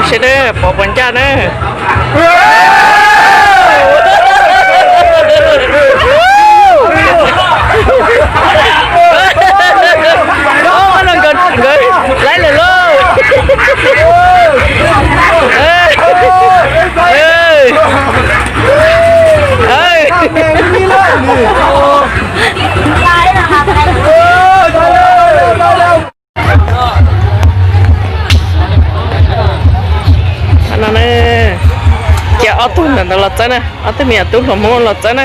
Seb na, pom puas ncaj na. Nkawd laib lawm lauj. No na, cia ob tug ntawm ntawd los txawb na, ob tug me nyuam tub hluas Hmoob los txawb na.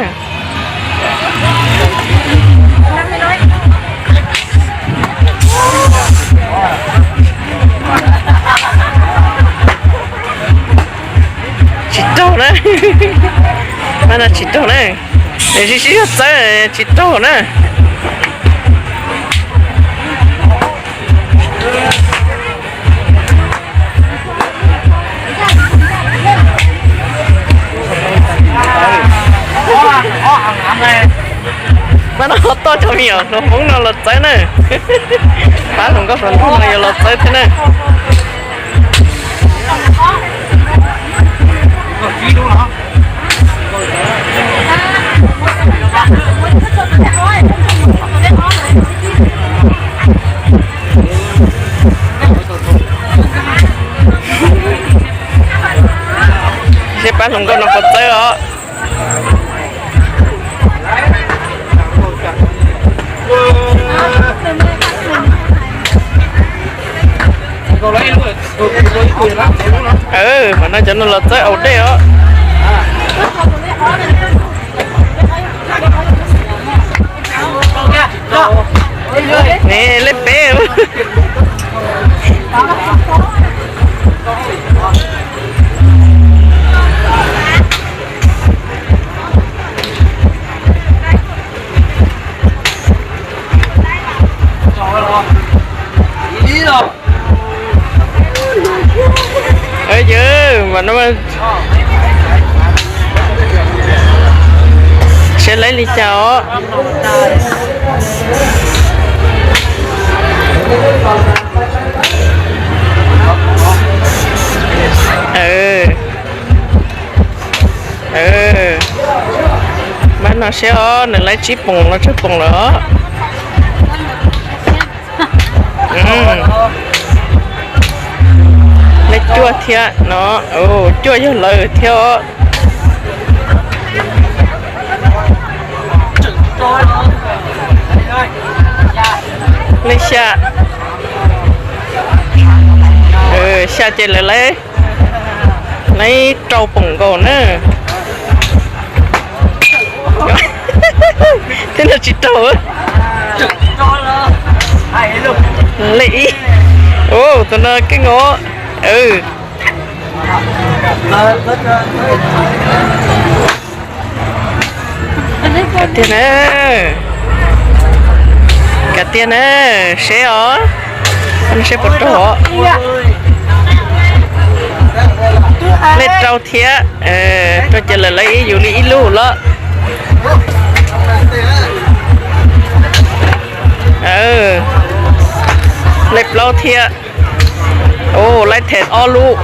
Tsis raug na, mas no tsis raug na, nws sib sib zog txawb tsis raug na. Mas no toj cov me nyuam hluas Hmoob no los txawb na. Pab hluas nkauj hluas nraug no yuav los txawb thiab na. Seb pab hluas nkauj no puas txawb os. Mas no cov no los txawb aus dej os. Ne lej peb. Yawg mas no, seb laib li cas os. Mas no seb os, nws laib tsib poom los tsawg poom lawm os. Leej cuaj thiab no, cuaj yog lawv thiab os. Leej xya, xya ces lawv laib, laib rau poom nkaus na. Tej no tsis raug. Leej ib, tus no keej os. Kav tiag na, kav tiag na, seb os, seb puas raug os. Leej rau thiab, rau ces lawv laib yus li ib lub los. Leej plaub thiab. Laib them ob lub,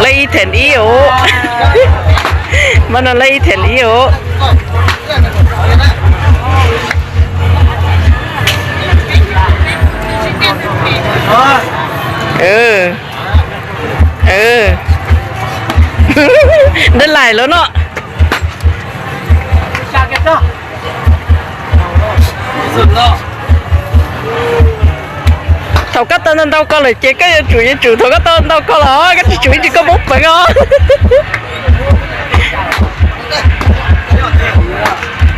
laib ib them ib os. Mas no laib ib them ib os. Dab laim los no. Thaum koj tau ntau ntau ko lawm ces koj yuav tsum yuav tsum, thaum koj tau ntau ko los koj tsis tsum ib tsis koj muab peev os.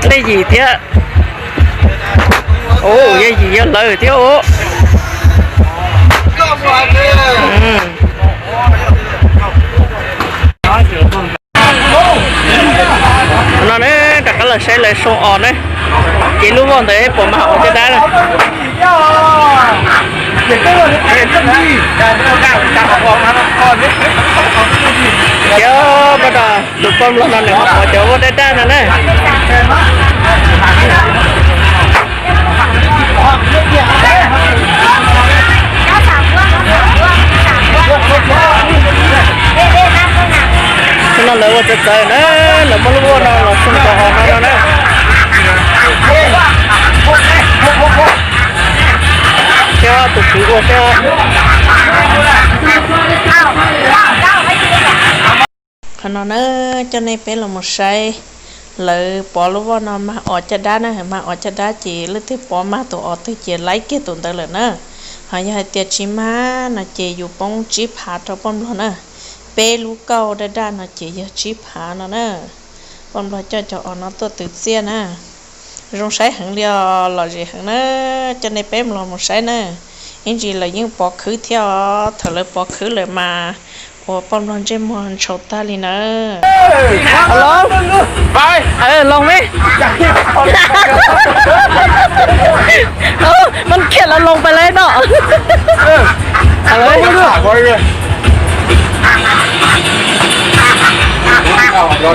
Leej yim thiab. Yog yim yog lawv thiab os. No ne, rov qab los saib lawv soo os ne, ces lub voj ntawd puas mag ua caj dab na. Ces pab tus poj nplog no nws ho pom cov voj dab dab no na. Lawv ua txawv txawv na, lawv muab lub voj no los xoo rau hauv no no na. Thiab tus kwv ua thiab. Qhov no na, coj nej peb los mus saib. Lawv pov lub voj no mag os caj dab na, mag os caj dab ces leej twg pov mag tus os twg ces laib kiag tus ntawd lawm na. Ho yog hais tias tsis mag no ces yus poob tsib phav rau poj nplog na. Peb lub kauj daj daj no ces yog tsib phav no na. Poj nplog coj cov os no tuaj twv txiaj na. Zoo saib heev li os, lom zem heev na. Coj nej peb los mus saib na. Ib ntsis lawv yeej pov khwb thiab os, thaum lawv pov khwb lawm mas ua poj nplog ntsej muag ntshau tag li na. Los, los me. Mas khiav los los pais lawm no.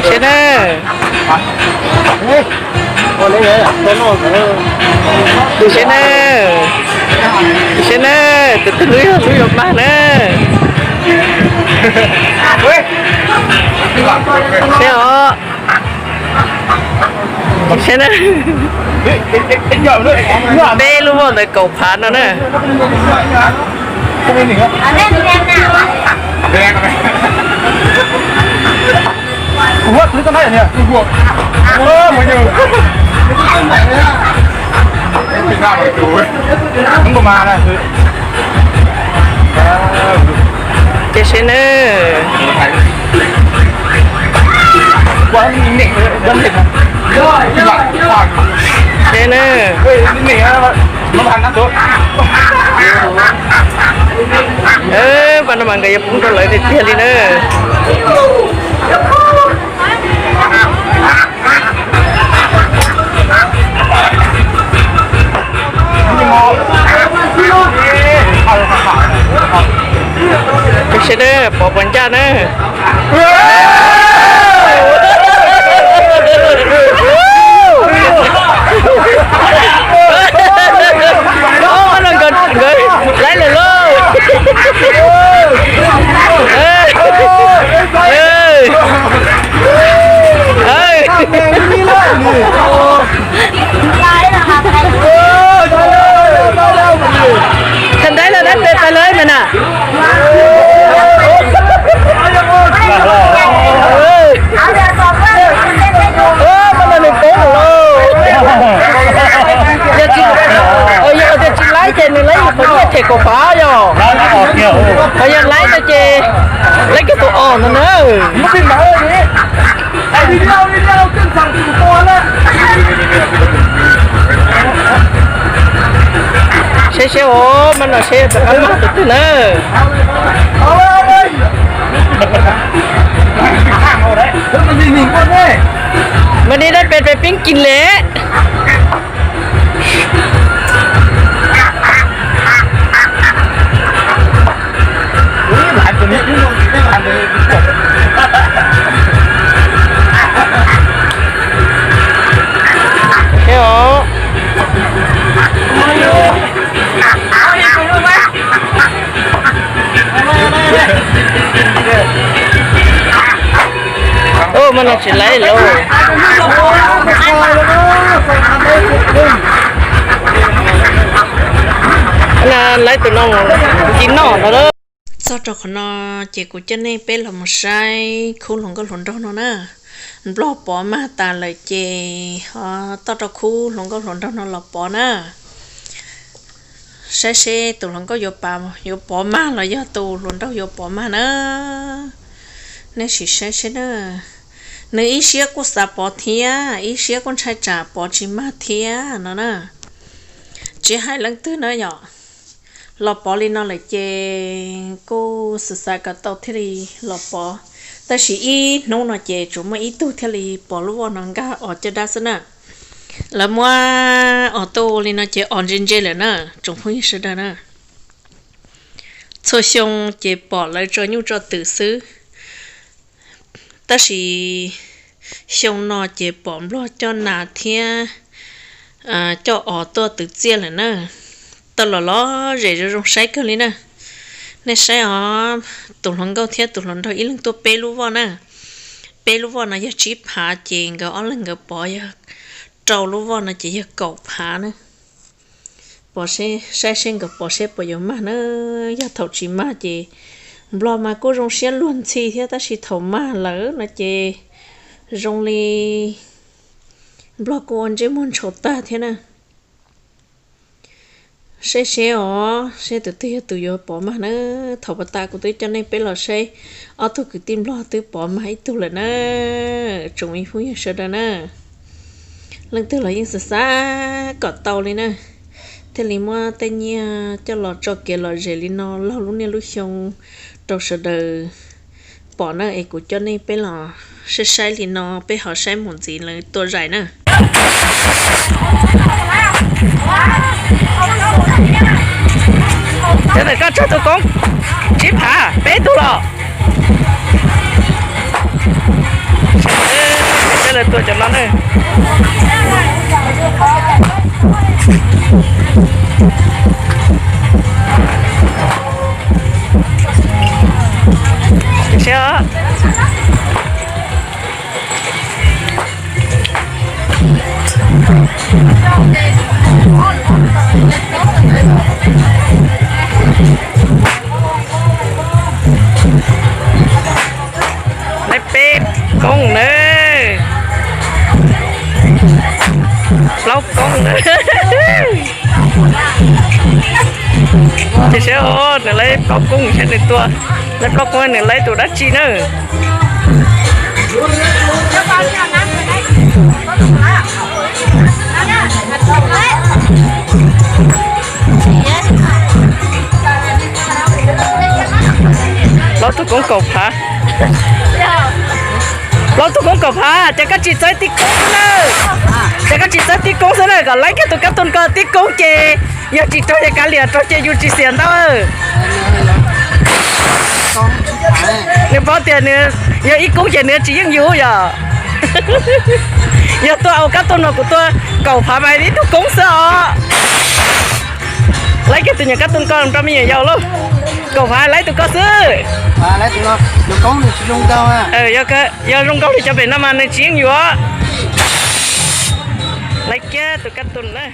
Seb na. Seb na. Seb na. Tus twg lub yog lub yuav mag na. Seb os. Seb na. Peb lub voj ntawd kaum phav no na. Ces seb na. Seb na. Pas no mas nkawd yuav poob rau lawv tiag tiag li na. Seb na, pov puas ncaj na. Nkawd laib lawm lauj. Thaum ntaiv los dab tes tas lawm me na. Yog tias tsis laib ces nws laib qhov nyiaj them kaum phav yog. Ho yog laib no ces laib kiag tus os no na. Seb seb os, mas no seb rov qab mag tus twg na. Mas ni dab pes pes pib kis le. Ub, mas no tsis laib lauj. Laib tus no ci noj ntag lauj. Txog rau qhov no ces kuv coj nej peb los mus saib khub hluas nkauj hluas nraug no na. Nplog pov mag tas lawm ces ho toj rau khub hluas nkauj hluas nraug no los pov na. Saib seb tus hluas nkauj yuav, yuav pov mag los yog tus hluas nraug yuav pov mag na. Nej sim saib seb na. Nws ib siab kuj xav pov thiab ib siab kuj ntshai tsam pov tsis mag thiab no na. Tsis hais leej twg na yom, los pov li no lawm ces kuj xav xav kom tau thiaj li los pov. Tab sis ib hnub no ces tsuas muaj ib tug thiaj li pov lub voj no nkag os caj dab xwb na. Lawv muab os tuaj ua li no ces os ntse ntse lawm na, tsoom phooj ywg sawv daws na. Txhua xyoo ces pom lawv tso nyuj tso twm xwb, tab sis xyoo no ces pom nplog coj nas thiab coj os tuaj twv txiaj lawm na. Tau los lom zem zoo zoo saib kawg li na. Nej saib os, tus hluas nkauj thiab tus hluas nraug ib leeg tuaj peb lub voj na. Peb lub voj no yog tsib phav ces nkawd ob leeg nkawd pov yog rau lub voj no ces yog kaum phav na. Pov seb, saib seb nkawd pov seb puas yuav mag na. Yog thaum tsis mag ces Nplog mas kuj zoo siab luag ntxhi thiab, tab sis thaum mag lawm no ces zoo li Nplog kuj ua ntsej muag ntshau tag thiab na. Saib seb os, seb tus twg yog tus yuav pov mag na. Thaum pas tas kuv twb coj nej peb los saib ob tug kwv tij Nplog twb pov mag ib tug lawm na. Tsoom me phooj ywg sawv daws na, leej twg los yeej xav xav kom tau li na, thiaj li muab tej nyiaj coj los tso kev lom zem li no laug lub niaj lub xyoo rau sawv daws pom na. Es kuv coj nej peb los saib saib li no, peb ho saib mus ntxiv lawv tua zais na. Cov ntawm koj tsawg tus koob? Tsib phav, peb tug los. Peb lawv tua cov no na. Saib os. Lawv peb koob na. Plaub koob na. Ces saib os, nws lawv plaub koob, saib nws tua, lawv plaub koob nws lawv tus dab tsi na. Plaub tug koob kaum phav. Plaub tug koob kaum phav, ces koj tsis txawj tib koob xwb na. Ces koj tsis txawj tib koob xwb na, kom laib kiag tus kab tooj ko tib koob ces yog tsis raug ces kav liam, raug ces yus tsis xiam ntau. Nws paub tias nws yog ib koob ces nws tsis yeej yus yom. Yog tua au kab tooj no kuv tua kaum phav mas ib tug koob xwb os. Laib kiag tus nyuam kab tooj ko rau me nyuam yaus lauj. Kaum phav laib tus ko xwb. Yog zoo nkauj li cov pem no mas nws tsis yeej yuav. Laib kiag tus kab tooj na.